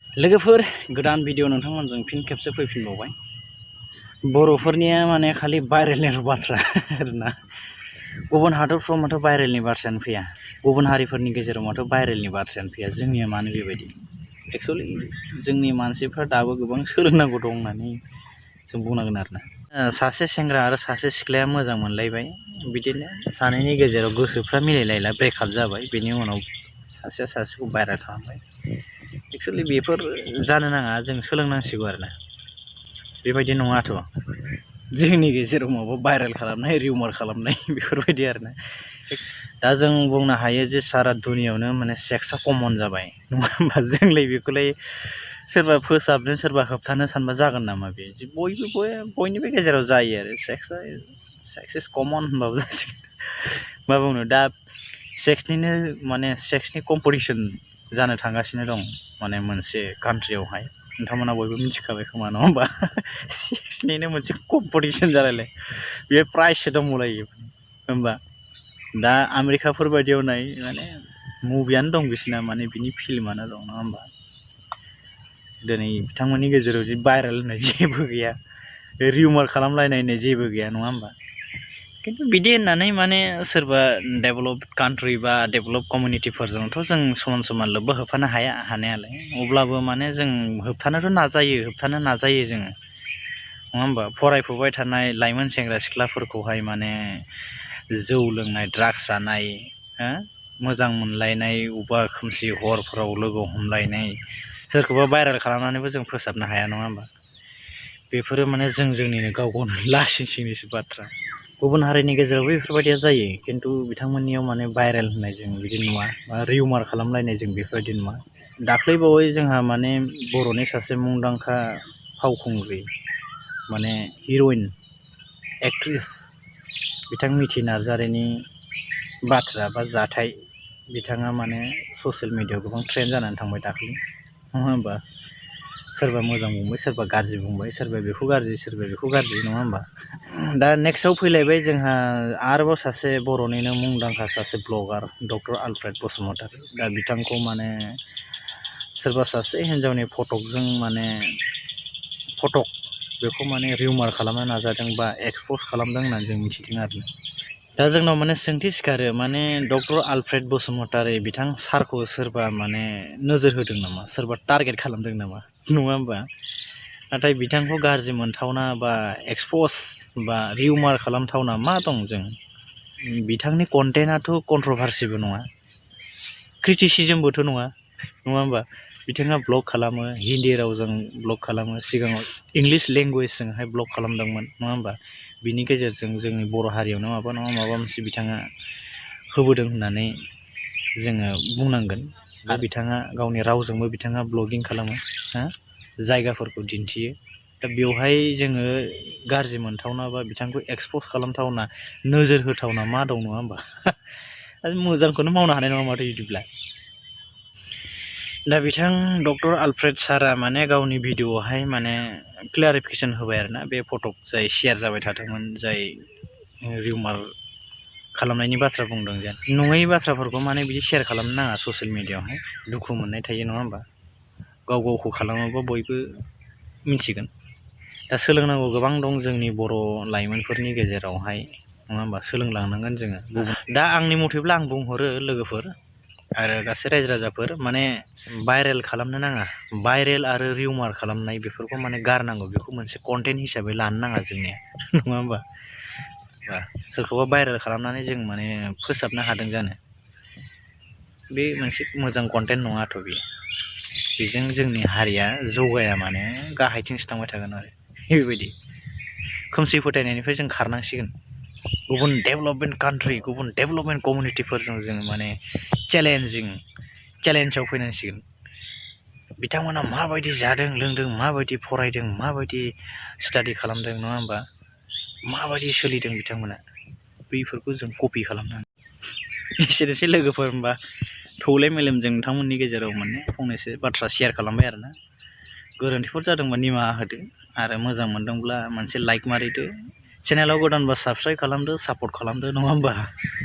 लोगोफोर गोदान भिडिअ नोंथांमोनजों फिन खेबसे फैफिनबावबाय। बर'फोरनिया माने खालि भाइरेलनि बाथ्रा आरोना। गुबुन हादरफ्राव माथो भाइरेलनि बाथ्रायानो फैया, गुबुन हारिफोरनि गेजेराव माथो भाइरेलनि बाथ्रायानो फैया। जोंनिया मानो बेबायदि? एक्चुअलि जोंनि मानसिफ्रा दाबो गोबां सोलोंनांगौ दं होननानै जों बुंनांगोन आरोना। सासे सेंग्रा आरो सासे सिख्लाया मोजां मोनलायबाय, बिदिनो सानैनि गेजेराव गोसोफ्रा मिलायलायला, ब्रेकआप जाबाय, बेनि उनाव सासेया सासेखौ भाइरेल खालामबाय। एक्चुअलि बेफोर जानो नाङा, जों सोलोंनांसिगौ आरोना। बेबायदि नङाथ', जोंनि गेजेराव माबा भाइरेल खालामनाय, रिउमार खालामनाय बेफोरबायदि आरोना। दा जों बुंनो हायो जे सारा दुनियावनो माने सेक्सआ कमन जाबाय, नङा होमबा? जोंलाय बेखौलाय सोरबा फोसाबनो सोरबा होबथानो सानबा जागोन नामा? बे बयनिबो गेजेराव जायो आरो सेक्स इज कमन होनबाबो जासिगोन। मा बुंनो, दा सेक्सनि कम्पिटिसन जानो थांगासिनो दं माने मोनसे कान्ट्रियावहाय। नोंथांमोना बयबो मिथिखाबाय खोमा, नङा होमबा? सेक्सनिनो मोनसे कम्पिटिसन जालायलाय, बेयो प्राइजसो दंबावलायो होमबा। दा आमेरिकाफोर बायदियाव नाय, माने मुभियानो दं बिसिना, माने बिनि फिल्मानो दं, नङा होमबा? दिनै बिथांमोननि गेजेराव जि भाइरेल होननाय जेबो गैया, रिउमार खालामलायनाय होननाय जेबो गैया, नङा होमबा? खिन्थु बिदि होननानै माने सोरबा डेभेलप कान्ट्रि बा डेभेलप कमिउनिटिफोरजोंथ' जों समान लोब्बा होफानो हाया, हानायालाय। अब्लाबो माने जों होबथानो नाजायो जोङो, नङा होमबा? फरायफुबाय थानाय लाइमोन सेंग्रा सिख्लाफोरखौहाय माने जौ लोंनाय, ड्राग्स जानाय, मोजां मोनलायनाय, अबेबा खोमसि हरफोराव लोगो हमलायनाय, सोरखौबा भाइरेल खालामनानैबो जों फोसाबनो हाया, नङा होमबा? बेफोरो माने जोंनिनो गाव गावनो लासिं सिंनिसो बाथ्रा। गुबुन हारिनि गेजेरावबो बेफोरबायदिया जायो, खिन्थु बिथांमोननियाव माने भाइरेल होननाय जों बिदि नुवा, बा रिउमार खालामलायनाय जों बेफोरबायदि नुवा। दाख्लैबावै जोंहा माने बर'नि सासे मुंदांखा फावखुंग्रि, माने हिर'इन, एक्ट्रिस, बिथां मिथि नार्जारिनि बाथ्रा बा जाथाय, बिथाङा माने ससियेल मिडियायाव गोबां ट्रेन्ड जानानै थांबाय दाख्लै, नङा होमबा? सोरबा मोजां बुंबाय, सोरबा गाज्रि बुंबाय, सोरबा बेखौ गाज्रि, सोरबा बेखौ गाज्रि, नङा होमबा? दा नेक्स्टआव फैलायबाय जोंहा आरोबाव सासे बर'निनो मुंदांखा सासे ब्लगार, डक्टर आलफ्रेड बसुमतारी। दा बिथांखौ माने सोरबा सासे हिन्जावनि फटकजों बेखौ माने रिउमार खालामनो नाजादों बा एक्सप'ज खालामदों होननानै जों मिथिदों आरो। दा जोंनाव माने सोंथि सिखारो, माने डक्टर आलफ्रेड बसुमतारी बिथां सारखौ सोरबा माने नोजोर होदों नामा, सोरबा टारगेट खालामदों नामा, नङा होमबा? नाथाय बिथांखौ गाज्रि मोनथावना बा एक्सप'ज बा रिउमार खालामथावना मा दं? जों बिथांनि कन्टेन्टआथ' कन्ट्रभारसिबो नङा, क्रिटिसिजमबोथ' नङा होमबा? बिथाङा ब्लग खालामो, हिन्दी रावजों ब्लग खालामो, सिगाङाव इंलिश लेंगुवेजजोंहाय ब्लग खालामदोंमोन, नङा होमबा? बिनि गेजेरजों जोंनि बर' हारियावनो माबा नङा माबा मोनसे बिथाङा होबोदों होननानै जोङो बुंनांगोन। आरो बिथाङा गावनि रावजोंबो बिथाङा ब्लगिं खालामो, जायगाफोरखौ दिन्थियो। दा बेवहाय जोङो गाज्रि मोनथावना बा बिथांखौ एक्सप'ज खालामथावना, नोजोर होथावना मा दं, नङा होमबा? मोजांखौनो मावनो हानाय नङा माथो बिदिब्ला। दा बिथां डक्टर आलफ्रेड सारा माने गावनि भिडिअ'आवहाय माने क्लियारिफिकेसन होबाय आरोना, बे फटक जाय शेयार जाबाय थादोंमोन, जाय रिउमार खालामनायनि बाथ्रा बुंदों, जेन नङै बाथ्राफोरखौ माने बिदि शेयार खालामनो नाङा ससियेल मिडियायावहाय, दुखु मोननाय थायो, नङा होमबा? गावखौ खालामोबा बयबो मिथिगोन। दा सोलोंनांगौ गोबां दं जोंनि बर' लाइमोनफोरनि गेजेरावहाय, नङा होमबा? सोलोंलांनांगोन जोङो। दा आंनि मथेब्ला आं बुंहरो लोगोफोर आरो गासै रायजो राजाफोर, माने भाइरेल खालामनो नाङा। भाइरेल आरो रिउमार खालामनाय बेफोरखौ माने गारनांगौ, बेखौ मोनसे कन्टेन्ट हिसाबै लानो नाङा जोंनिया, नङा होमबा? सोरखौबा भाइरेल खालामनानै जों माने फोसाबनो हादों जानो, बे मोनसे मोजां कन्टेन्ट नङाथ' बेजों जोंनि हारिया जौगाया, माने गाहायथिंसो थांबाय थागोन आरो। बेबायदि खोमसि फोथायनायनिफ्राय जों खारनांसिगोन। गुबुन डेभेलपमेन्ट कान्ट्रि, गुबुन डेभेलपमेन्ट कमिउनिटिफोरजों जोङो माने चेलेन्जआव फैनांसिगोन। बिथांमोना माबायदि जादों लोंदों, माबायदि फरायदों, माबायदि स्टाडि खालामदों, नङा होमबा? माबायदि सोलिदों बिथांमोना, बैफोरखौ जों कपि खालामनांगोन। एसेनोसै लोगोफोर, होमबा थौले मेलेमजों नोंथांमोननि गेजेराव माने फंनैसो बाथ्रा शेयार खालामबाय आरोना। गोरोन्थिफोर जादोंबा निमाहा होदो, आरो मोजां मोनदोंब्ला मोनसे लाइक मारिदो, चेनेलाव गोदानबा साबस्क्राइब खालामदो, सापर्ट खालामदो, नङा होमबा?